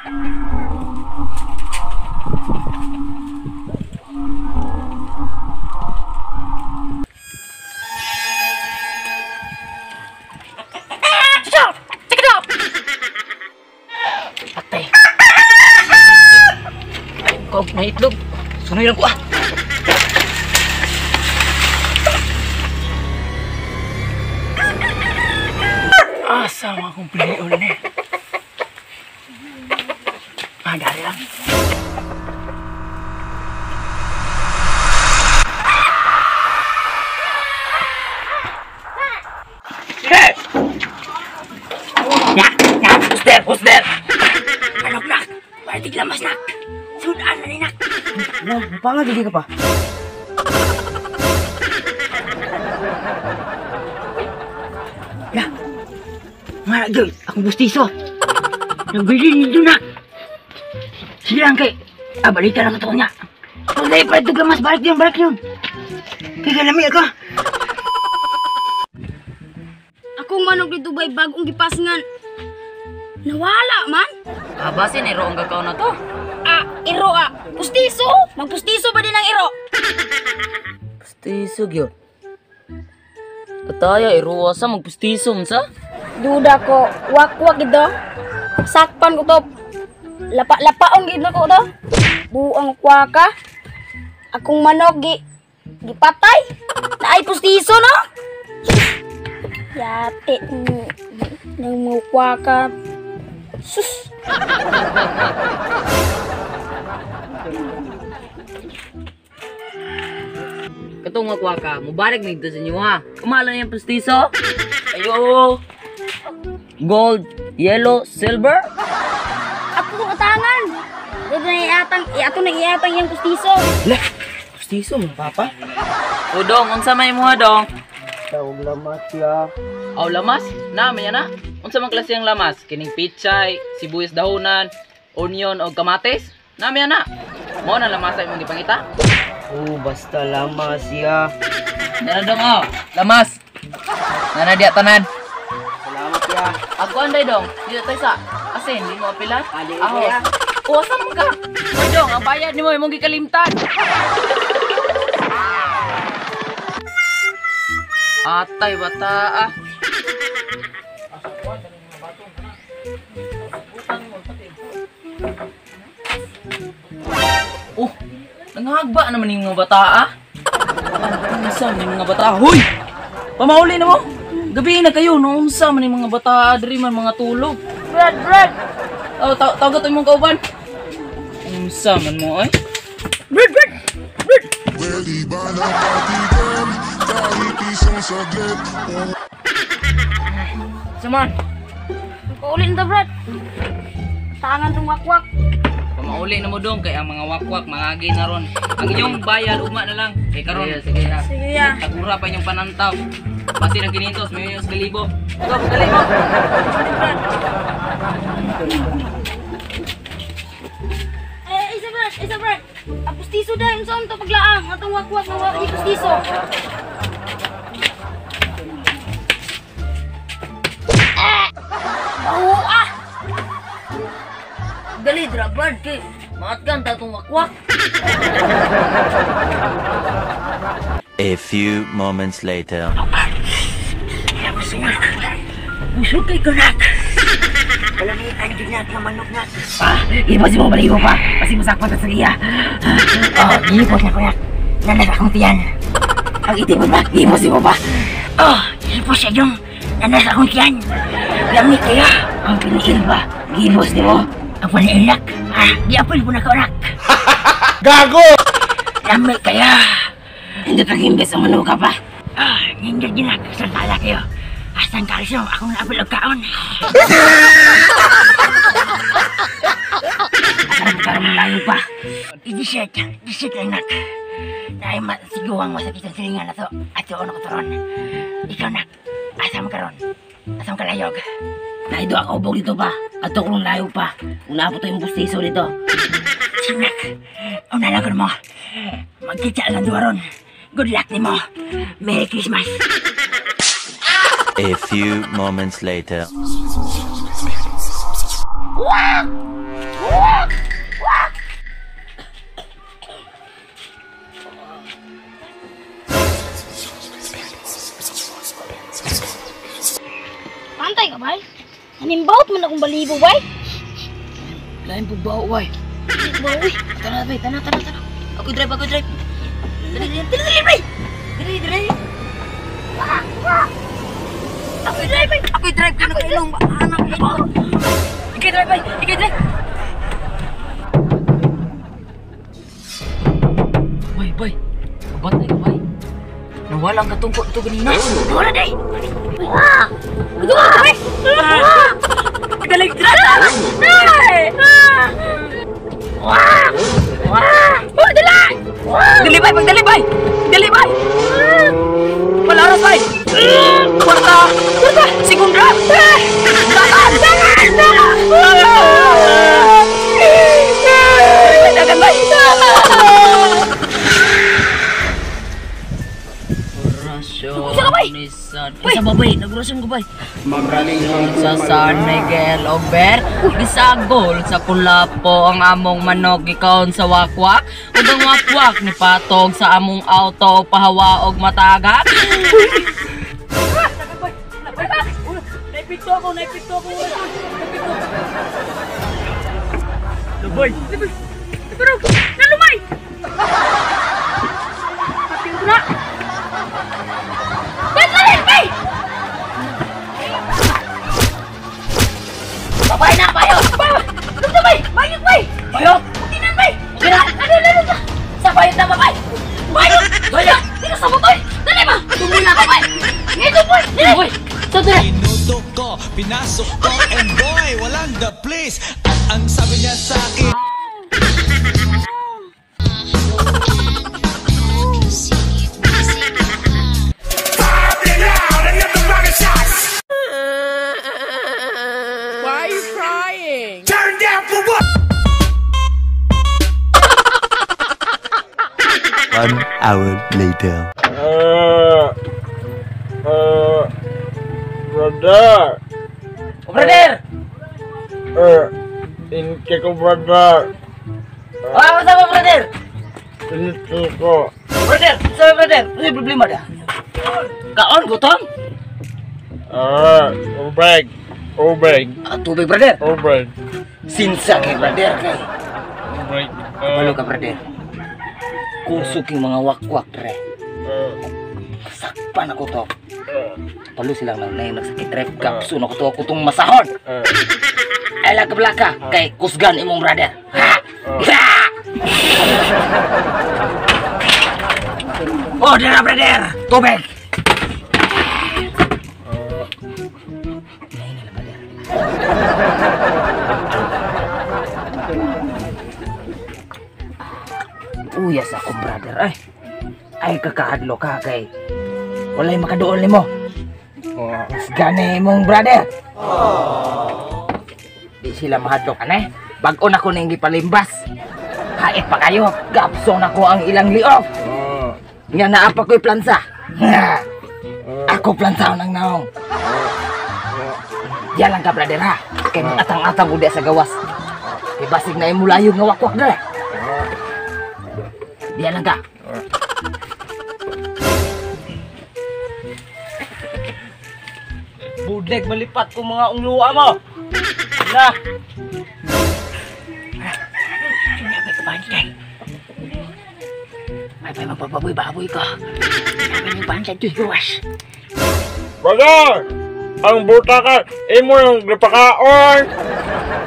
Patay. Ay, kog na itlog. Sunoy lang ko ah. Asa mga akong piliun eh. Ah, dari lang. Hey! Nak! Nak! Who's there? Who's there? Manok nak! Balik lamas nak! Sudan na ni nak! Nah, pangag ka pa. Ya! Nga gyud, akong bustiso. Nabili nito nak. Sige lang kay. Ah, balikan lang ito niya. Kung dahil pa ito lamas, balik yun, balik yun. Kaya lami ako. Akong manok ni Dubai bagong gipasngan. Nawala man. Ah, basin iro ang gakaw na to. Ah, iro ah. Pustiso? Magpustiso ba din ang iro? Pustiso gyud. Ataya iro asa magpustiso man sa? Duda ko, wakwak gito. Sakpan ko to. Lapa-lapaon gid ko to. Buang kwaka. Akong manok gi gipatay. Naay pustiso no? Yate nang mga kwaka. Sus. Katong nga kwaka, mubarak nito sa inyo ha. Kumala na yung pustiso. Ayo. Gold, yellow, silver. Ako kong atangan. Ito na iatang, ato na iatang yung pustiso. Lah, pustiso mo papa. O dong, unsa may imuha dong? Tawag lamas ya. Aw lamas? Na may ana. Unsa man klase ang lamas? Kining pichay, sibuyas dahunan, onion o kamatis? Na may ana. Mao na lamas ay imong gipangita? Oh, basta lamas ya. Nana dong oh, lamas. Nana diya tanan. Salamat ya. Ako anday dong, dito tayo sa asin, di mo apilan? Ahos. O, asa man ka? Oy dong, ang bayad nimo imong gikalimtan. Atay bata ah. Oh, nangagba naman yung mga bata ah. Unsa man yung mga bata? Hoy! Pamauli na mo. Gabi na kayo, no? Unsa man yung mga bata diri man mga tulog. Brad, Brad. Oh, tawag to imong kauban. Unsa man mo ay? Brad, Brad. Brad. Pwede ba napatigan kahit isang saglit? Saman. Pauli na ta, Brad. Tangan tong wakwak. Pamauli na mo dong kay ang mga wakwak mangagi na ron. Ang inyong bayad ugma na lang kay karon. Sige, sige. Sige ya. Tagura pa inyong panantaw. Basi ng 500, may inyong kalibo. Go, pagali mo. Eh, isa Brad, isa Brad. Ang pustiso dahil saan to paglaang atong wakwak nga wa di pustiso. Oh, ah. Dali, dra, Brad, kay maatgan ta itong wakwak. A few moments later. Busog kay kunak. Kalamitan gid nak nga manok nak. Ah, ibos mo baligo pa. Kasi masakpan ta sa iya. Oh, gihipos na kunak. Nanas akong tiyan. Ang itim ba? Gihipos mo pa. Oh, gihipos siya yung nanas akong tiyan. Lamig kaya. Ang piniil ba? Gihipos ni mo. Ang paniilak. Ah, giapil po na ko nak. Gago! Lamig kaya. Hindi pa gimbes ang manok ka pa. Ah, nindot ginak. Santala kayo. Asan karisyo? Akong naapil og kaon. Asan ka karon layo pa? I-dessert. Dessert lang nak. Dahil masiguang masakit ang silingan na to. At yun ako turon. Ikaw nak. Asa mo karon? Asa mo kalayog? Nahido ako ubog dito pa. At ako layo pa. Una po to yung bustiso dito. Sinak. Una lang ko mo. Magkitsa lang duwa ron. Good luck ni mo. Merry Christmas. A few moments later. Wak! Lain po ba, uy? Bawi. Tara, bay, tana, tana, tana. Ako drive, ako drive. Dali, dali, dali, bay. Dali, dali. Ako drive, bay. Ako drive kay nakailong anak ko. Ikay drive, bay. Ikay drive. Bay, bay. Kabatay ka, bay. Nawala ang katungkot to ganina. Wala day. Gusto ko, bay. Dali, dali. Wah! Wah! Oh, dali! Dali, bay! Pagdali, bay! Dali, bay! Wala oras, bay! Kwarta! Kwarta! Segunda! Dagan! Dagan! Dagan, bay! Usa ka, bay! Isa ba, bay? Nag-orasyon ko, bay. Sa San Miguel Ober, gisagol sa kulapo ang among manok gikaon sa wakwak, ug ang wakwak ni patog sa among auto pahawa og matagak. Naipikto ako, naipikto ako. Lubay. Pero nalumay. Pating na. Bay, dali, bay. Babay na, bayot! Bay, dito bay. Bayot, bay. Bayot! Tinan, bay. Kira! Ano, ano, ano? Sa bayot na, babay! Bayot! Bayot! Dito sa motor. Dali ba? Tunggoy na, babay! Ngito, boy. Dali. Tunggoy! Sa dire! Inuto ko, pinasok ko, and boy, walang the place. At ang sabi niya sa akin, Why are you crying? Turn down for what? 1 hour later. Brother. Oh, brother! Inke ko, brother. Ah, what's up, brother? Inke ko. Brother, sabi brother, ano yung problema da? Kaon, gutom? Ubeg. Ubeg. Ah, tubig, brother. Ubeg. Sinsa kay brother kay. Ubeg. Kabalo ka, brother. Kusog yung mga wakwak, dre. Sakpan ako to. Palo silang nang nagsakit rep. Kapso na ko to ako tong masahon. Ay lang kablaka kay kusgan imong brother. Ha! Ha! Oh, dira brother. Tubig. Uyas ako, brother. Ay, ay kakahadlo ka kay walay makaduol nimo. Gani imong brother. Di sila mahadlok anay. Bag-o na ko ning gipalimbas. Hait pa kayo. Gapsong na ko ang ilang liok. Nga naa pa ko'y plansa. Ako plansa nang naong. Diyan lang ka, brother, ha. Kay atang-atang udah sa gawas. Kay basig na imo layog nga wakwak dere. Diyan lang ka. Budleg malipat ko mga unglua mo. Na. Sinabi ko bantay. Ay, bay, magbababoy-baboy ko. Sinabi niyo bantay do'y gawas. Brother! Ang butakal, imo yung gipakaon!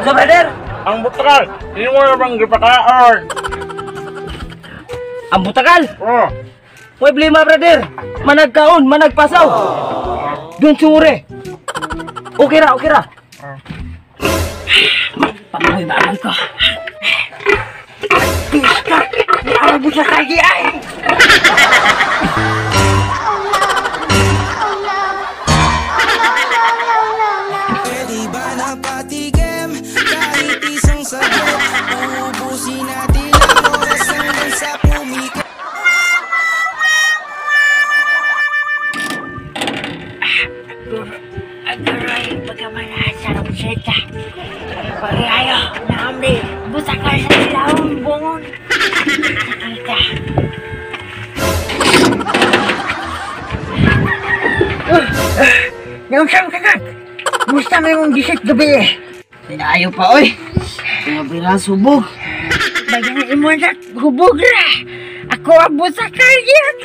Sa brother! Ang butakal, imo yung gipakaon! Ang butakal! Oh, May problema, brother! Managkaon, managpasaw! Don't you worry! Okay ra, okay ra! Pababoy-baboy ko. Tiis ka! May mo sa kagi ay! Pwede ba napatikim kahit isang saglit? Uubusin natin ang oras hanggang sa pumikit. Agoy, pagkamalasa ng seta. Pagkayo, naamli, butakal sa silawang bungon. Sakal ka. Nausam ka ka! Musta may mong gisik gabi eh. Ayaw pa, oy! Mga piraso hubog. Bayan imo nak hubog ra. Ako ang busakal yan.